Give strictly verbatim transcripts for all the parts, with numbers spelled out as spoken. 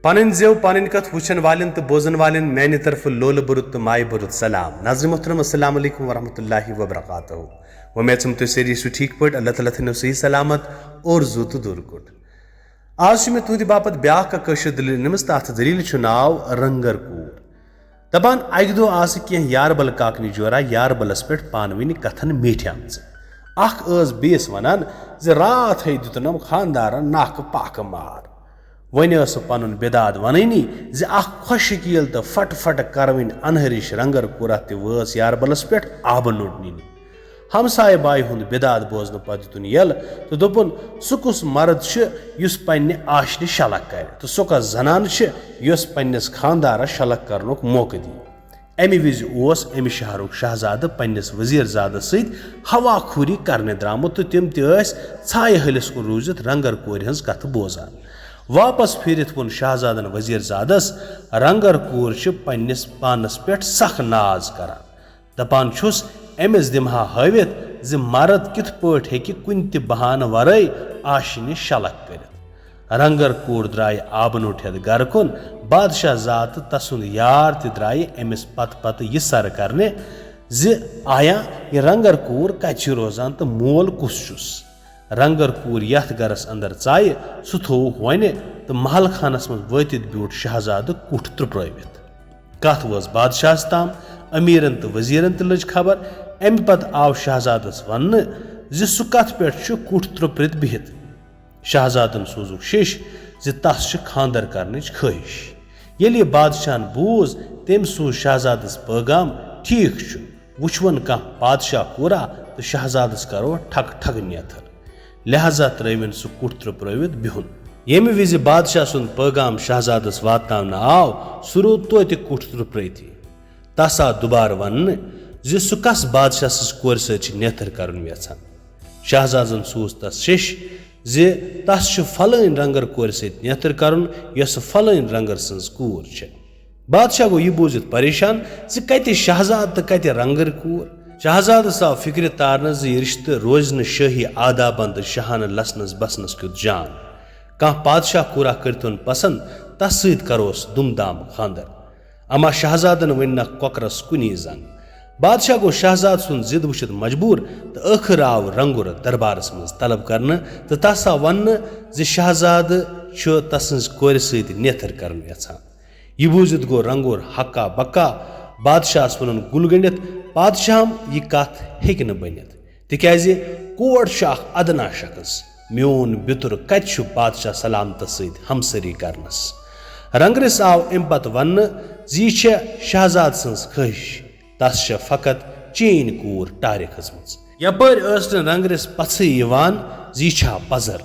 پنٕنۍ زیو پنٕنۍ کتھ وٕچھن والٮ۪ن تہٕ بوزن والٮ۪ن میانہِ طرفہٕ لولہٕ بوٚرُت تہٕ مایہِ بوٚرُت سلام۔ ناظرین محترم، السلام علیکم ورحمۃ اللہ وبرکاتہ۔ وۄمید چھم تُہۍ سٲری ٲسِو ٹھیٖک پٲٹھۍ، اللہ تعالیٰ تھٲینو صحیح سلامت اور زُو تہٕ دوٗر کوٚٹ۔ آز چھِ مےٚ تُہنٛدِ باپتھ بیاکھ اکھ کٲشِر دٔلیٖل أنمٕژ، تتھ دٔلیٖلہِ چھُ ناو رنگر کوٗر۔ دپان، اکہِ دۄہ آسہٕ کینٛہہ یاربل کاکنہِ جورا یاربلس پٮ۪ٹھ پانہٕ ؤنۍ کتھن میٖٹھیمژٕ۔ اکھ ٲس بیٚیِس ونان زِ راتھ ہے دیُتنم خاندارن ناکہٕ پاکہٕ مار۔ وۄنۍ ٲس سۄ پنُن بِداد ونٲنی زِ اکھ خۄش شکیٖل تہٕ فٹ فٹ کروٕنۍ انہرِش رنگر کوٗرا تہِ وٲژ یاربلس پٮ۪ٹھ آبہٕ نوٚٹ نِنہِ۔ ہمسایہِ بایہِ ہُنٛد بِداد بوزنہٕ پتہٕ دیُتُن یَلہٕ تہٕ دوٚپُن، سُہ کُس مرد چھُ یُس پننہِ آشنہِ شلک کرِ تہٕ سۄ کۄس زنان چھِ یۄس پننِس خاندارس شلک کرنُک موقعہٕ دِیہِ؟ امہِ وِزِ اوس امہِ شہرُک شہزادٕ پننِس وزیر زادس سۭتۍ ہوا خوری کرنہِ درامُت تہٕ تِم تہِ ٲسۍ ژھایہِ ہلِس کُن روٗزِتھ رنگر کورِ ہٕنٛز کتھٕ بوزان۔ واپس پھیٖرِتھ ووٚن شہزادن وزیر زادس، رنگر کوٗر چھِ پننِس پانس پٮ۪ٹھ سخ ناز کران۔ دپان چھُس، أمِس دِمہٕ ہا ہٲوِتھ زِ مرد کِتھ پٲٹھۍ ہیٚکہِ کُنہِ تہِ بہانہٕ ورٲے آشہِ نِش شلک کٔرِتھ۔ رنگر کوٗر درٛایہِ آبہٕ نوٚٹ ہٮ۪تھ گرٕ کُن۔ بادشاہ زاد تہٕ تسُنٛد یار تہِ درٛایہِ أمِس پتہٕ پتہٕ یہِ سر کرنہِ زِ آیا یہِ رنگر کوٗر کتہِ چھِ روزان تہٕ مول کُس چھُس؟ رنگر کوٗر یتھ گرس اندر ژایہِ، سُہ تھووُکھ وۄنہِ تہٕ محل خانس منٛز وٲتِتھ بیوٗٹھ شہزادٕ کُٹھ ترٛپرٲوِتھ۔ کتھ وٲژ بادشاہس تام، امیرن تہٕ وزیرن تہِ لٔج خبر۔ امہِ پتہٕ آو شہزادس وننہٕ زِ سُہ کتھ پٮ۪ٹھ چھُ کُٹھ ترٛپرِتھ بِہِتھ۔ شہزادن سوٗزُکھ شِش زِ تس چھِ خاندر کرنٕچ خٲہِش۔ ییٚلہِ یہِ بادشاہن بوٗز، تٔمۍ سوٗز شہزادس پٲغام، ٹھیٖک چھُ، وٕچھون کانٛہہ پادشاہ کوٗرا تہٕ شہزادس کرو ٹھگ ٹھگ نیتھر۔ لہذا ترٲوِن سُہ کُٹھ ترٛپرٲوِتھ بِہُن۔ ییٚمہِ وِزِ بادشاہ سُنٛد پٲغام شہزادس واتناونہٕ آو، سُہ روٗد توتہِ کُٹھ ترٛپرٲوتھٕے۔ تس آو دُبارٕ وننہٕ زِ سُہ کس بادشاہ سٕنٛز کورِ سۭتۍ چھِ نیتھر کرُن یژھان۔ شہزادن سوٗز تس شِش زِ تس چھُ فلٲنۍ رنگر کورِ سۭتۍ نیتھر کرُن، یۄسہٕ فلٲنۍ رنگر سٕنٛز کوٗر چھےٚ۔ بادشاہ گوٚو یہِ بوٗزِتھ پریشان زِ کتہِ شہزاد تہٕ کتہِ رنگر کوٗر۔ شہزادس آو فکرِ تارنہٕ زِ یہِ رشتہٕ روزِ نہٕ شٲہی آدابن تہٕ شاہانہٕ لسنس بسنس کیُتھ جان۔ کانٛہہ پادشاہ کوٗرا کٔرتون پسند، تس سۭتۍ کروس دُم دام خاندر۔ اما شہزادن ؤنۍ نہ کۄکرس کُنی زنگ۔ بادشاہ گوٚو شہزاد سُنٛد ضد وٕچھِتھ مجبوٗر تہٕ ٲخٕر آو رنگُر دربارس منٛز طلب کرنہٕ تہٕ تس آو وننہٕ زِ شہزادٕ چھُ تسٕنٛز کورِ سۭتۍ نیتھر کرُن یژھان۔ یہِ بوٗزِتھ گوٚو رنگُر ہکا بکا۔ بادشاہس ووٚنُن گُل گٔنڈِتھ، پادشاہم، یہِ کتھ ہیٚکہِ نہٕ بٔنِتھ، تِکیازِ کوٹ چھُ اکھ ادنا شخص۔ میون بیتُر کتہِ چھُ بادشاہ سلامتس سۭتۍ ہمسری کرنس؟ رنگرِس آو امہِ پتہٕ وننہٕ زِ یہِ چھےٚ شہزاد سٕنٛز خٲہِش، تس چھےٚ فقط چینۍ کوٗر ٹارِ کھٔژمٕژ۔ یپٲرۍ ٲس نہٕ رنگرِس پژھٕے یِوان زِ یہِ چھا پزر۔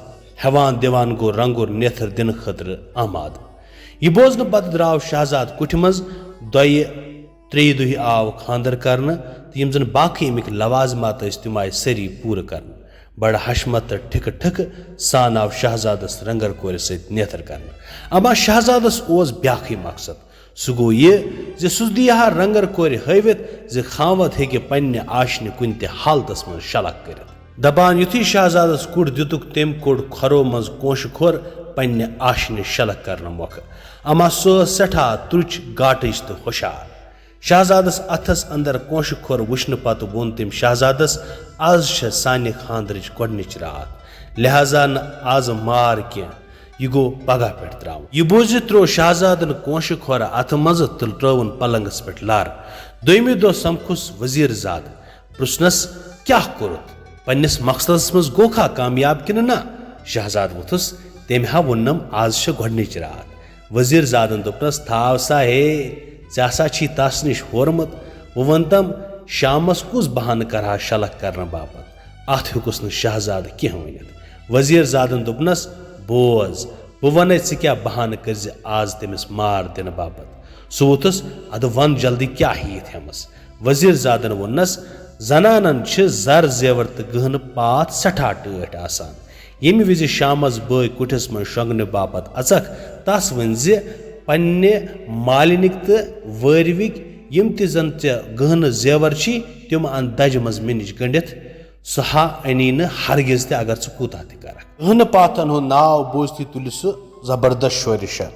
ہٮ۪وان دِوان گوٚو رنگُر نیتھر دِنہٕ خٲطرٕ آماد۔ یہِ بوزنہٕ پتہٕ درٛاو شہزاد کُٹھِ منٛز۔ دۄیہِ ترٛیٚیہِ دۄہہِ آو خانٛدر کرنہٕ تہٕ یِم زن باقٕے اَمِکۍ لوازمات ٲسۍ، تِم آیہِ سٲری پوٗرٕ کرنہٕ۔ بڑٕ حشمت تہٕ ٹھِکہٕ ٹھِکہٕ سان آو شہزادس رنگر کورِ سۭتۍ نیتھر کرنہٕ۔ اما شہزادس اوس بیاکھٕے مقصد۔ سُہ گوٚو یہِ زِ سُہ دِیہِ ہا رنگر کورِ ہٲوِتھ زِ خاوند ہیٚکہِ پننہِ آشنہِ کُنہِ تہِ حالتس منٛز شلک کٔرِتھ۔ دپان یُتھُے شہزادس کُٹھ دِتُکھ، تٔمۍ کوٚڑ کھۄرو منٛز کونٛشہٕ کھۄر پننہِ آشنہِ شلک کرنہٕ مۄکھٕ۔ اما سۄ ٲس سٮ۪ٹھاہ تُرٛچ، گاٹٕج تہٕ ہُشار۔ شہزادس اتھس اندر کونٛشہٕ کھۄر وٕچھنہٕ پتہٕ ووٚن تٔمۍ شہزادس، از چھےٚ سانہِ خانٛدرٕچ گۄڈنِچ راتھ، لہذا نہٕ از مار کینٛہہ، یہِ گوٚو پگاہ پٮ۪ٹھ ترٛاوُن۔ یہِ بوٗزِتھ ترٛوو شہزادن کونٛشہٕ کھۄر اتھٕ منٛزٕ تہٕ ترٛٲوٕن پلنگس پٮ۪ٹھ لر۔ دوٚیمہِ دۄہ سمکھُس وزیر زادٕ۔ پرژھنس، کیٛاہ کوٚرُتھ؟ پننِس مقصدس منٛز گوٚوکھا کامیاب کِنہٕ نہ؟ شہزاد ووٚتھُس، تٔمۍ ہا ووٚننم، از چھےٚ گۄڈنِچ راتھ۔ وزیر زادن دوٚپنس، تھاو سا ہے، ژےٚ ہسا چھی تس نِش ہورمُت۔ وۄنۍ ونتم، شامس کُس بہانہٕ کرہا شلک کرنہٕ باپتھ؟ اتھ ہیوٚکُس نہٕ شہزادٕ کینٛہہ ؤنِتھ۔ وزیر زادن دوٚپنس، بوز، بہٕ ونَے ژٕ کیٛاہ بہانہٕ کٔرزِ از تٔمِس مار دِنہٕ باپتھ۔ سُہ ووٚتھُس، ادٕ ون جلدی کیٛاہ ہیٚیِتھ ہٮ۪مس؟ وزیر زادن ووٚننس، زنانن چھِ زر زیور تہٕ گہنہٕ پاتھ سٮ۪ٹھاہ ٹٲٹھۍ آسان۔ ییٚمہِ وِزِ شامس بٲے کُٹھِس منٛز شۄنگنہٕ باپتھ اژکھ، تس ؤنۍ زِ پننہِ مالِنِکۍ تہٕ وٲروِکۍ یِم تہِ زن ژےٚ گہنہٕ زیور چھی، تِم ان دجہِ منٛز مےٚ نِش گٔنڈِتھ۔ سُہ ہا اَنی نہٕ ہرگز تہِ، اگر ژٕ کوٗتاہ تہِ کرکھ۔ گہنہٕ پاتھن ہُنٛد ناو بوٗزتھٕے تُلہِ سُہ زبردست شورِ شر۔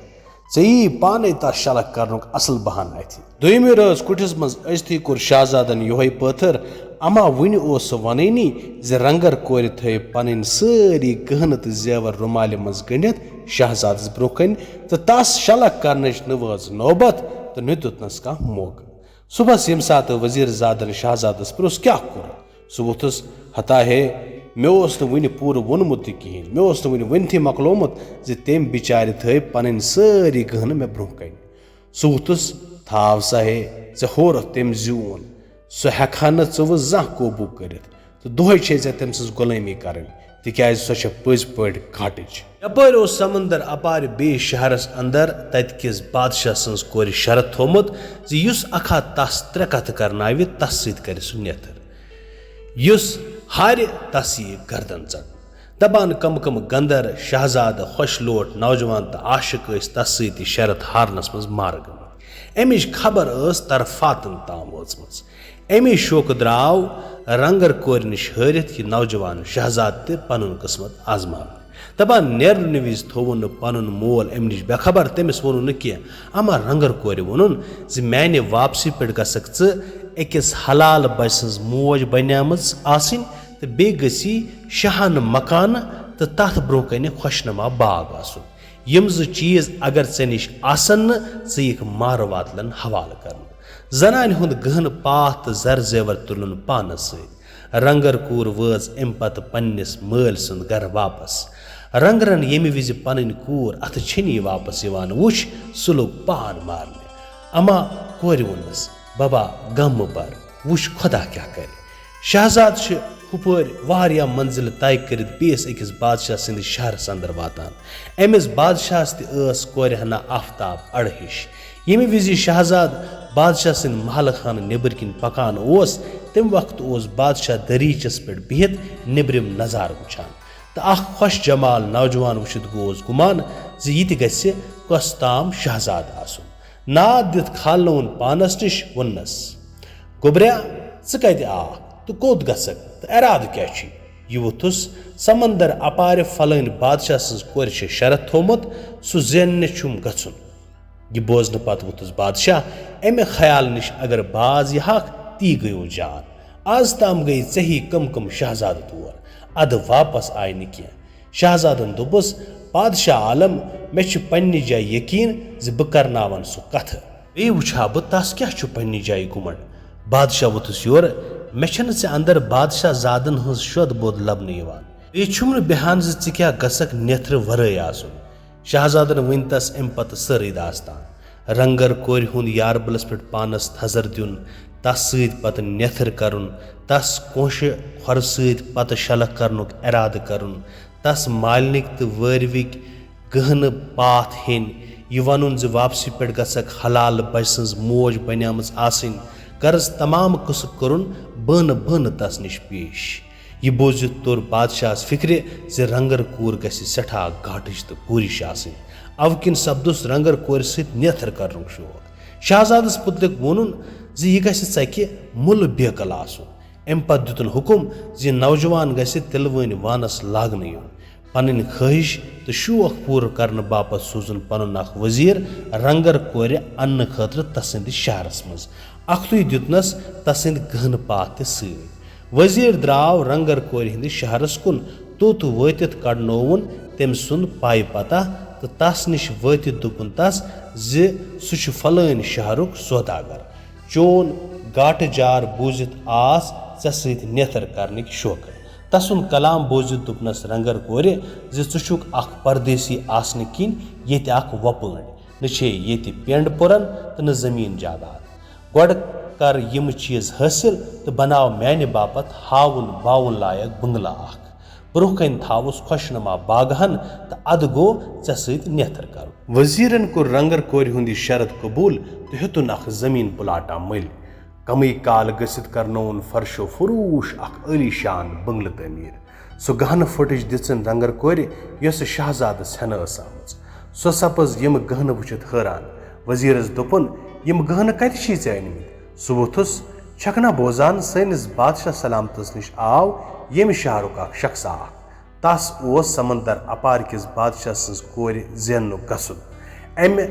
ژےٚ یی پانے تس شلک کرنُک اصل بہانہٕ اتھِ۔ دوٚیمہِ رٲژ کُٹھِس منٛز أژتھٕے کوٚر شاہزادن یِہوے پٲتھٕر، اما وُنہِ اوس سُہ ونٲنی زِ رنگر کورِ تھٲوۍ پنٕنۍ سٲری گہنہٕ تہٕ زیور رُمالہِ منٛز گٔنڈِتھ شاہزادس برونٛہہ کنہِ، تہٕ تس شلک کرنٕچ نہٕ وٲژ نوبت تہٕ نہٕ دیُتنس کانٛہہ موقعہٕ۔ صبحس ییٚمہِ ساتہٕ وزیر زادن شاہزادس پرُژھ، "کیٛاہ کوٚرُتھ؟" سُہ ووٚتھُس، "ہتا ہے، مےٚ اوس نہٕ وُنہِ پوٗرٕ ووٚنمُت تہِ کِہیٖنۍ، مےٚ اوس نہٕ وُنہِ ؤنتھٕے مۄکلومُت زِ تٔمۍ بِچارِ تھٲوۍ پنٕنۍ سٲری گہنہٕ مےٚ برونٛہہ کنہِ۔" سُہ ووٚتھُس، "تھاو سا ہے، ژےٚ ہورُتھ تٔمۍ زیوٗن، سُہ ہٮ۪کہٕ ہا نہٕ ژٕ وۄنۍ زانٛہہ قوبوٗ کٔرِتھ، تہٕ دۄہے چھے ژےٚ تٔمۍ سٕنٛز غۄلٲمی کرٕنۍ، تِکیازِ سۄ چھےٚ پٔزۍ پٲٹھۍ گھاٹٕچ۔" یپٲرۍ اوس سمندر اپارِ بیٚیِس شہرس اندر تتہِ کِس بادشاہ سٕنٛز کورِ شرط تھوومُت زِ یُس اکھا تس ترٛےٚ کتھٕ کرناوِ، تس سۭتۍ کرِ سُہ نیتھر۔ یُس ہارِ، تس ییہِ گردن ژٹنہٕ۔ دپان کم کم گندر، شہزادٕ، خۄش لوٹ نوجوان تہٕ عاشق ٲسۍ تس سۭتۍ یہِ شرط ہارنس منٛز مارٕ گٔمٕتۍ۔ امِچ خبر ٲس طرفاتن تام وٲژمٕژ۔ امی شوقہٕ درٛاو رنگر کورِ نِش ہٲرِتھ یہِ نوجوان شہزادٕ تہِ پنُن قٕسمت آزماونہِ۔ دپان نیرنہٕ وِزِ تھووُن نہٕ پنُن مول امہِ نِش بے خبر، تٔمِس ووٚنُن نہٕ کینٛہہ۔ اما رنگر کورِ ووٚنُن زِ میانہِ واپسی پٮ۪ٹھ گژھکھ ژٕ أکِس حلال بچہِ سٕنٛز موج بنیمٕژ آسٕنۍ تہٕ بیٚیہِ گژھی شاہانہٕ مکانہٕ تہٕ تتھ برونٛہہ کنہِ خۄشنما باغ آسُن۔ یِم زٕ چیز اگر ژےٚ نِش آسن نہٕ، ژٕ یِکھ مارٕ واتلن حوالہٕ کرنہٕ۔ زنانہِ ہُنٛد گہنہٕ پاتھ تہٕ زر زیور تُلُن پانس سۭتۍ۔ رنگر کوٗر وٲژ امہِ پتہٕ پننِس مٲلۍ سُنٛد گرٕ واپس۔ رنگرن ییٚمہِ وِزِ پنٕنۍ کوٗر اتھٕ چھٔنی واپس یِوان وُچھ، سُہ لوٚگ پان مارنہِ۔ اما کورِ ووٚننس، "ببا، غم مہٕ بر، وُچھ خۄدا کیٛاہ کرِ۔" شہزادٕ چھِ ہُپٲرۍ واریاہ منزلہٕ طے کٔرِتھ بیٚیِس أکِس بادشاہ سٕنٛدِس شہرس اندر واتان۔ أمِس بادشاہس تہِ ٲس کورِ ہنا آفتاب اڑٕ ہِش۔ ییٚمہِ وِزِ شہزادٕ بادشاہ سٕنٛدِ محلہٕ خانہٕ نیٚبٕرۍ کِنۍ پکان اوس، تَمہِ وقتہٕ اوس بادشاہ دٔریٖچس پٮ۪ٹھ بِہِتھ نیٚبرِم نظارٕ وُچھان۔ تہٕ اکھ خۄش جمال نوجوان وُچھِتھ گوس گُمان زِ یہِ تہِ گژھِ کۄس تام شہزادٕ آسُن۔ ناد دِتھ کھالنووُن پانس نِش، ووٚننس، "گوٚبریا، ژٕ کتہِ آکھ تہٕ کوٚت گژھکھ تہٕ ارادٕ کیٛاہ چھُے؟" یہِ ووٚتھُس، "سمندر اپارِ فلٲنۍ بادشاہ سٕنٛز کورِ چھےٚ شرط تھوومُت، سُہ زیننہِ چھُم گژھُن۔" یہِ بوزنہٕ پتہٕ ووٚتھُس بادشاہ، "امہِ خیال نِش اگر باز یِہاکھ، تی گٔیو جان۔ از تام گٔے ژےٚ ہی کم کم شہزادٕ تور، ادٕ واپس آیہِ نہٕ کینٛہہ۔" شہزادن دوٚپُس، "بادشاہ عالم، مےٚ چھُ پننہِ جایہِ یقین زِ بہٕ کرناون سُہ کتھٕ۔ بیٚیہِ وُچھٕ ہا بہٕ تس کیٛاہ چھُ پننہِ جایہِ گُمنڈ۔" بادشاہ ووٚتھُس یورٕ، "مےٚ چھَنہٕ ژےٚ اندر بادشاہ زادن ہٕنٛز شۄد بود لبنہٕ یِوان۔ بیٚیہِ چھُم نہٕ بیہان زِ ژٕ کیٛاہ گژھکھ نیتھرٕ ورٲے آسُن۔" شہزادن ؤنۍ تس امہِ پتہٕ سٲرٕے داستان۔ رنگر کورِ ہُنٛد یاربلس پٮ۪ٹھ پانس تھزر دیُن، تس سۭتۍ پتہٕ نیتھر کرُن، تس کونٛشہِ کھۄرٕ سۭتۍ پتہٕ شلکھ کرنُک ارادٕ کرُن، تس مالنِکۍ تہٕ وٲروِکۍ گہنہٕ پاتھ ہیٚنۍ، یہِ ونُن زِ واپسی پٮ۪ٹھ گژھکھ حلال بچہِ سٕنٛز موج بنیمٕژ آسٕنۍ، غرض تمام قصہٕ کوٚرُن بٲنہٕ بٲنہٕ تس نِش پیش۔ یہِ بوٗزِتھ توٚر بادشاہس فِکرِ زِ رنگر کوٗر گژھِ سٮ۪ٹھاہ گاٹٕج تہٕ پوٗرِش آسٕنۍ۔ اَوٕ کِنۍ سپدُس رنگر کورِ سۭتۍ نیتھر کرنُک شوق۔ شہزادس مُتعلق ووٚنُن زِ یہِ گژھِ ژکہِ مُلہٕ بیکل آسُن۔ اَمہِ پتہٕ دِتُن حُکُم زِ یہِ نوجوان گژھِ تِلوٲنۍ وانس لاگنہٕ یُن۔ پنٕنۍ خٲہِش تہٕ شوق پوٗرٕ کرنہٕ باپتھ سوٗزُن پنُن اکھ وزیر رنگر کورِ اننہٕ خٲطرٕ تسٕنٛدِس شہرس منٛز۔ اکھتُے دیُتنس تسٕنٛدۍ گہنہٕ پاتھ تہِ سۭتۍ۔ وزیر درٛاو رنگر کورِ ہٕنٛدِس شہرس کُن۔ توٚت وٲتِتھ کڑنووُن تٔمۍ سُنٛد پاے پتہ تہٕ تس نِش وٲتِتھ دوٚپُن تس زِ سُہ چھُ فلٲنۍ شہرُک سوداگر۔ چون گاٹہٕ جار بوٗزِتھ آس ژےٚ سۭتۍ نیتھر کرنٕکۍ شوقہٕ۔ تسُنٛد کلام بوٗزِتھ دوٚپنس رنگر کورِ زِ ژٕ چھُکھ اکھ پردیسی آسنہٕ کِنۍ ییٚتہِ اکھ وۄپٲنۍ۔ نہ چھے ییٚتہِ پینڈ پُرن تہٕ نہ زٔمیٖن جاداد۔ گۄڈٕ کر یِم چیٖز حٲصِل تہٕ بناو میانہِ باپتھ ہاوُن باوُن لایق بنگلہٕ اکھ۔ برونٛہہ کنہِ تھاوُس خۄشنما باغہن تہٕ ادٕ گوٚو ژےٚ سۭتۍ نیتھر کرُن۔ وزیرن کوٚر رنگر کورِ ہُنٛد یہِ شرط قبول تہٕ ہیوٚتُن اکھ زٔمیٖن پلاٹا مٔلۍ۔ کمٕے کال گٔژھِتھ کرنووُن فرشو فروش اکھ عٲلیشان بنگلہٕ تعمیٖر۔ سُہ گہنہٕ پھٔٹِج دِژٕن رنگر کورِ، یۄسہٕ شہزادس ہٮ۪نہٕ ٲس آمٕژ۔ سۄ سپٕز یِم گہنہٕ وٕچھِتھ حٲران۔ وزیرس دوٚپُن، "یِم گہنہٕ کتہِ چھی ژےٚ أنۍ مٕتۍ؟" سُہ ووٚتھُس، "چھکھ نا بوزان، سٲنِس بادشاہ سلامتس نِش آو ییٚمہِ شہرُک اکھ شخصا اکھ۔ تس اوس سمندر اپار کِس بادشاہ سٕنٛز کورِ زیننُک گژھُن۔ امہِ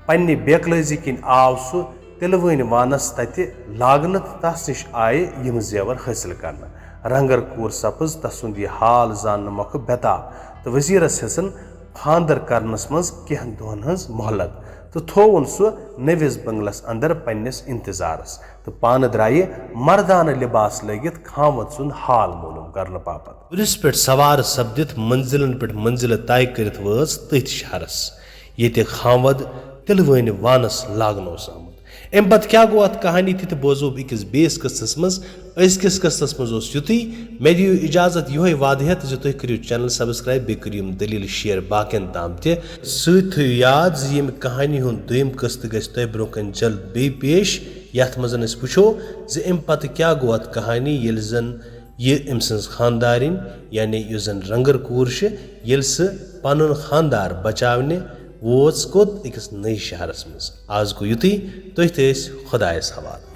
پننہِ بیقلٲزی کِنۍ آو سُہ تِلوٲنۍ وانس تتہِ لاگنہٕ تہٕ تس نِش آیہِ یِم زیور حٲصِل کرنہٕ۔ رنگر کوٗر سپٕز تسُنٛد یہِ حال زاننہٕ مۄکھٕ بےٚتاب تہٕ وزیرس ہیژن خانٛدر کرنس منٛز کینٛہہ دۄہن ہٕنٛز مۄہلت تہٕ تھووُن سُہ نٔوِس بنگلس اندر پننِس انتظارس تہٕ پانہٕ درٛایہِ مردانہٕ لباس لٲگِتھ خانٛوت سُنٛد حال معلوم کرنہٕ باپتھ۔ گُرِس پٮ۪ٹھ سوار سپدِتھ منزلن پٮ۪ٹھ منزلہٕ طے کٔرِتھ وٲژ تٔتھۍ شہرس، ییٚتہِ خانٛوت تِلوٲنۍ وانس لاگنہٕ اوس آمُت۔ امہِ پتہٕ کیٛاہ گوٚو اتھ کہانی تہِ، تہِ بوزو بہٕ أکِس بیٚیِس قٕصس منٛز۔ أزکِس قٕصس منٛز اوس یُتُے۔ مےٚ دِیِو اجازت یِہوٚے وعدٕ ہٮ۪تھ زِ تُہۍ کٔرِو channel subscribe، بیٚیہِ کٔرِو یِم دٔلیٖل share باقین تام تہِ۔ سۭتۍ تھٲیِو یاد زِ ییٚمہِ کہانی ہُنٛد دوٚیِم قٕسطہٕ گژھِ تۄہہِ برٛونٛہہ کنہِ جلد بیٚیہِ پیش، یتھ منٛز أسۍ وٕچھو زِ امہِ پتہٕ کیٛاہ گوٚو اتھ کہانی، ییٚلہِ زن یہِ أمۍ سٕنٛز خانٛدارِنۍ، یعنی یُس زن رنگر کوٗر چھِ، ییٚلہِ سُہ پنُن خانٛدار بچاونہِ ووژ کوٚت؟ أکِس نٔیِس شہرس منٛز۔ از گوٚو یُتُے، تُہۍ تہِ ٲسۍ خۄدایس حوالہٕ۔